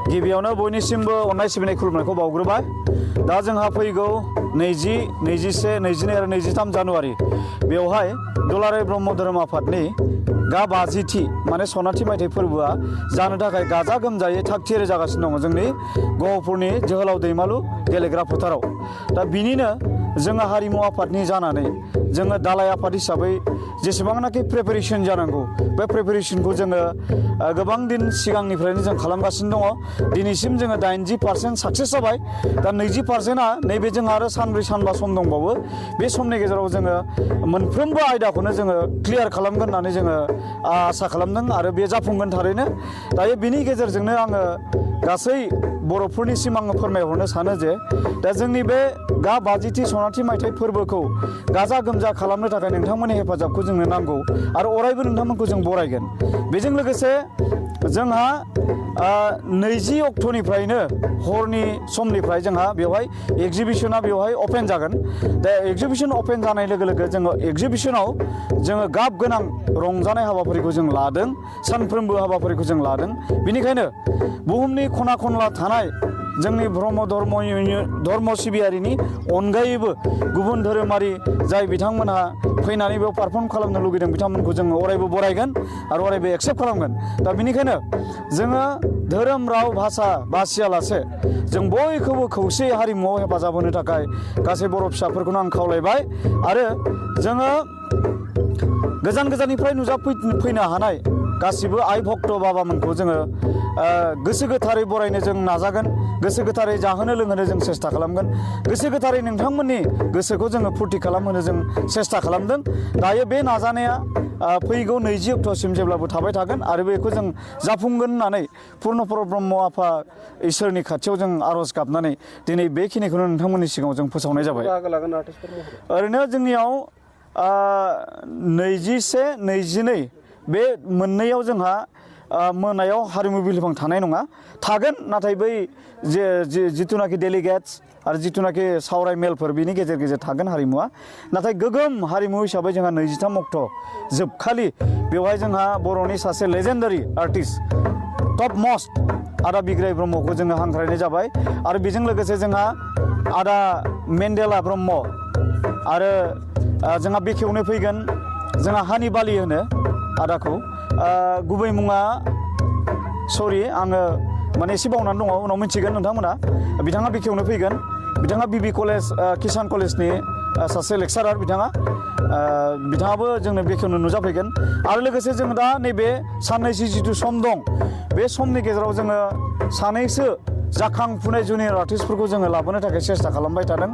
गिबियावनो बयनिसिमबो अननाय सिबिनाय खुलुमनायखौ बावग्रोबाय। दा जोंहा फैगौ 20, 21, 22 आरो 23 जानुवारि बेवहाय दुलाराय ब्रह्म धोरोम आफादनि गा 50थि माने सनाथि मायथाइ फोरबोआ जानो थाखाय गाजा गोमजायै थाग थियारि जागासिनो दङ जोंनि गहपुरनि जोहोलाव दैमालु गेलेग्रा फोथाराव। दा बिनिनो जोङो हारिमु आफादनि जानानै जोङो दालाय आफाद हिसाबै जेसेबांनाखि प्रिपेरेसन जानांगौ बे प्रिपेरेसनखौ जोङो गोबां दिन सिगांनिफ्रायनो जों खालामगासिनो दङ। दिनैसिम जोङो 80% साक्सेस जाबाय। दा 20%आ नैबे जोंहा आरो सानब्रै सानबा सम दंबावो। बे समनि गेजेराव जोङो मोनफ्रोमबो आयदाखौनो जोङो क्लियार खालामगोन होननानै जोङो आसा खालामदों आरो बे जाफुंगोन थारैनो। दायो बिनि गेजेरजोंनो आङो गासै बर'फोरनिसिम आङो फोरमायहरनो सानो जे दा जोंनि बे गा 50थि सनाथि मायथाइ फोरबोखौ गाजा गोमजा खालामनो थाखाय नोंथांमोननि हेफाजाबखौ जोंनो नांगौ आरो अरायबो नोंथांमोनखौ जों बरायगोन। बेजों लोगोसे जोंहा 20 अक्ट'निफ्रायनो हरनि समनिफ्राय जोंहा बेवहाय एग्जिबिसना बेवहाय अपेन जागोन। दा एग्जिबिसन अपेन जानाय लोगो लोगो जोङो एग्जिबिसनाव जोङो गाब गोनां रंजानाय हाबाफारिखौ जों लादों। सानफ्रोमबो हाबाफारिखौ जों लादों। बेनिखायनो बुहुमनि खना खनला थानाय जोंनि ब्रह्म धर्म सिबियारिनि अनगायैबो गुबुन धोरोमारि जाय बिथांमोनहा फैनानै बेयाव पारफर्म खालामनो लुगैदों बिथांमोनखौ जोङो अरायबो बरायगोन आरो अरायबो एक्सेप्ट खालामगोन। दा बेनिखायनो जोङो धोरोम राव भाषा बासियालासे जों बयखौबो खौसे हारिमुआव हेफाजाब होनो थाखाय गासै बर' फिसाफोरखौनो आं खावलायबाय आरो जोङो गोजान गोजाननिफ्राय नुजाफैनो हानाय गासिबो आइ भक्त बाबामोनखौ जोङो गोसो गोथारै बरायनो जों नाजागोन। गोसो गोथारै जाहोनो लोंहोनो जों सेस्था खालामगोन। गोसो गोथारै नोंथांमोननि गोसोखौ जोङो फुरथि खालामहोनो जों सेस्था खालामदों। दायो बे नाजानाया फैगौ 20 अक्ट'सिम जेब्लाबो थाबाय थागोन आरो बेखौ जों जाफुंगोन होननानै पुर्णप्रद ब्रह्म आफा इसोरनि खाथियाव जों आर'ज गाबनानै दिनै बेखिनिखौनो नोंथांमोननि सिगाङाव जों फोसावनाय जाबाय। ओरैनो जोंनियाव 21, 22 बे मोननैयाव जोंहा मोनायाव हारिमु बिलिफां थानाय नङा। थागोन नाथाय बै जिथुनाखि डेलिगेट्स आरो जिथुनाखि सावराय मेलफोर बिनि गेजेर गेजेर थागोन हारिमुवा। नाथाय गोगोम हारिमु हिसाबै जोंहा 23 अक्ट' जोबखालि बेवहाय जोंहा बर'नि सासे लेजेन्डारि आर्टिस्ट टप मस्ट आदा बिग्राय ब्रह्मखौ जोङो हांख्रायनाय जाबाय आरो बेजों लोगोसे जोंहा आदा मेन्डेला ब्रह्म आरो जोंहा बेखेवनो फैगोन जोंहा हानि बालि होनो आदाखौ गुबै मुङा सरि आङो माने एसे बावनानै दङ उनाव मिथिगोन नोंथांमोना। बिथाङा बेखेवनो फैगोन। बिथाङा बिबि कलेज किसान कलेजनि सासे लेक्सारार बिथाङाबो जोंनो बेखेवनो नुजाफैगोन आरो लोगोसे जों दा नैबे साननैसो जिथु सम दं बे समनि गेजेराव जोङो सानैसो जाखांफुनाय जुनियर आर्टिस्टफोरखौ जोङो लाबोनो थाखाय सेस्था खालामबाय थादों।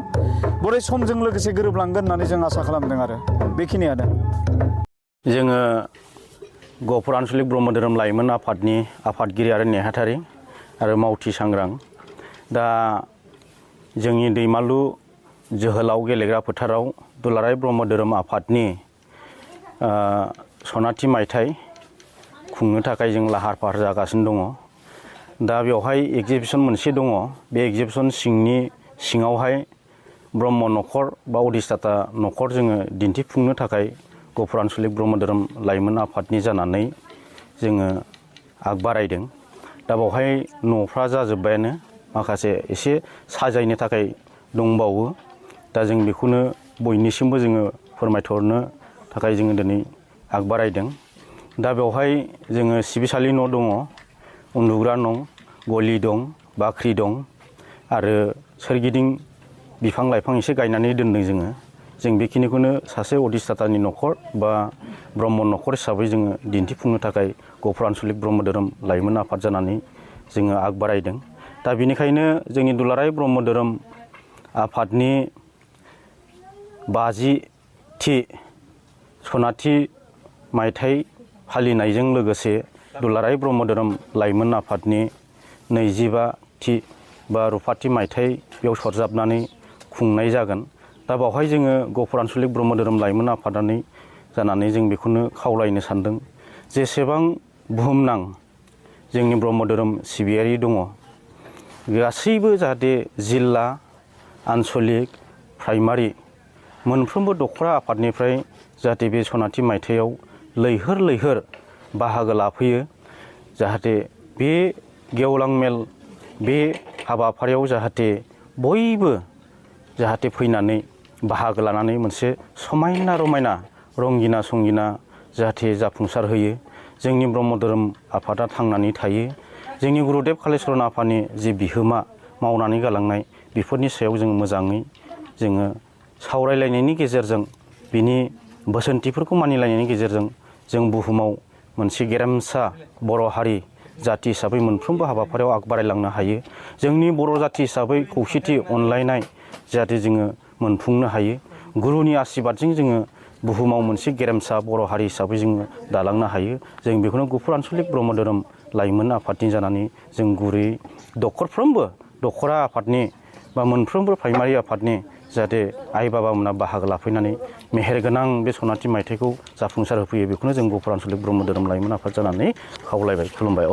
बोरै समजों लोगोसे गोरोबलांगोन होननानै जों आसा खालामदों आरो बेखिनियानो। जोङो गहपुर आन्चलिक ब्रह्म धोरोम लाइमोन आफादनि आफादगिरि आरो नेहाथारि आरो मावथि सांग्रां दा जोंनि दैमालु जोहोलाव गेलेग्रा फोथाराव दुलाराय ब्रह्म धोरोम आफादनि सनाथि मायथाइ खुंनो थाखाय जों लाहार फाहार जागासिनो दङ। दा बेवहाय एग्जिबिसन मोनसे दङ। बे एग्जिबिसन सिङावहाय ब्रह्म न'खर बा अधिष्ठाता न'खर जोङो दिन्थिफुंनो थाखाय गहपुर आन्चलिक ब्रह्म धोरोम लाइमोन आफादनि जानानै जोङो आग बारायदों। दा बेवहाय न'फ्रा जाजोब्बायानो माखासे एसे साजायनो थाखाय दंबावो। दा जों बेखौनो बयनिसिमबो जोङो फोरमायहरनो थाखाय जोङो दिनै आग बारायदों। दा बेवहाय जोङो सिबिसालि न' दङ, उन्दुग्रा न', गलि दं, बाख्रि दं आरो सोरगिदिं बिफां लाइफां एसे गायनानै दोनदों जोङो। जों बेखिनिखौनो सासे अधिष्ठातानि न'खर बा ब्रह्म न'खर हिसाबै जोङो दिन्थिफुंनो थाखाय गहपुर आन्चलिक ब्रह्म धोरोम लाइमोन आफाद जानानै जोङो आग बारायदों। दा बेनिखायनो जोंनि दुलाराय ब्रह्म धोरोम आफादनि 50थि सनाथि मायथाइ फालिनायजों लोगोसे दुलाराय ब्रह्म धोरोम लाइमोन आफादनि 25थि बा रुफाथि मायथाइ बेयाव सरजाबनानै खुंनाय जागोन। दा बावहाय जोङो गहपुर आन्चलिक ब्रह्म धोरोम लाइमोन आफादानै जानानै जों बेखौनो खावलायनो सानदों जेसेबां बुहुमनां जोंनि ब्रह्म धोरोम सिबियारि दङ गासैबो जाहाथे जिल्ला आन्चलिक प्राइमारि मोनफ्रोमबो दखरा आफादनिफ्राय जाहाथे बे सनाथि मायथाइयाव लैहोर बाहागो लाफैयो। जाहाथे बे गेवलां मेल बे हाबाफारियाव जाहाथे बयबो जाहाथे फैनानै बाहागो लानानै मोनसे समायना रमायना रंगिना संगिना जाहाथे जाफुंसार होयो जोंनि ब्रह्म धोरोम आफादा थांनानै थायो जोंनि गुरुदेब कालिचरन आफानि जि बिहोमा मावनानै गालांनाय बेफोरनि सायाव जों मोजाङै जोङो सावरायलायनायनि गेजेरजों बिनि बोसोनथिफोरखौ मानिलायनायनि गेजेरजों जों बुहुमाव मोनसे गेरेमसा बर' हारि जाथि हिसाबै मोनफ्रोमबो हाबाफारियाव आग बारायलांनो हायो जोंनि बर' जाथि हिसाबै खौसेथि अनलायनाय जाहाथे जोङो मोनफुंनो हायो गुरुनि आशीर्बादजों जोङो बुहुमाव मोनसे गेरेमसा बर' हारि हिसाबै जोङो दालांनो हायो जों बेखौनो गुफुर आन्सलिक ब्रह्म धोरोम लाइमोन आफादनि जानानै जों गुरै दखरा आफादनि बा मोनफ्रोमबो प्राइमारि आफादनि जाहाथे आइ बाबामोना बाहागो लाफैनानै मेहेरगोनां बे सनाथि मायथाइखौ जाफुंसार होफैयो बेखौनो जों गुफुर आन्सलिक ब्रह्म धोरोम लाइमोन आफाद जानानै खावलायबाय खुलुमबाय।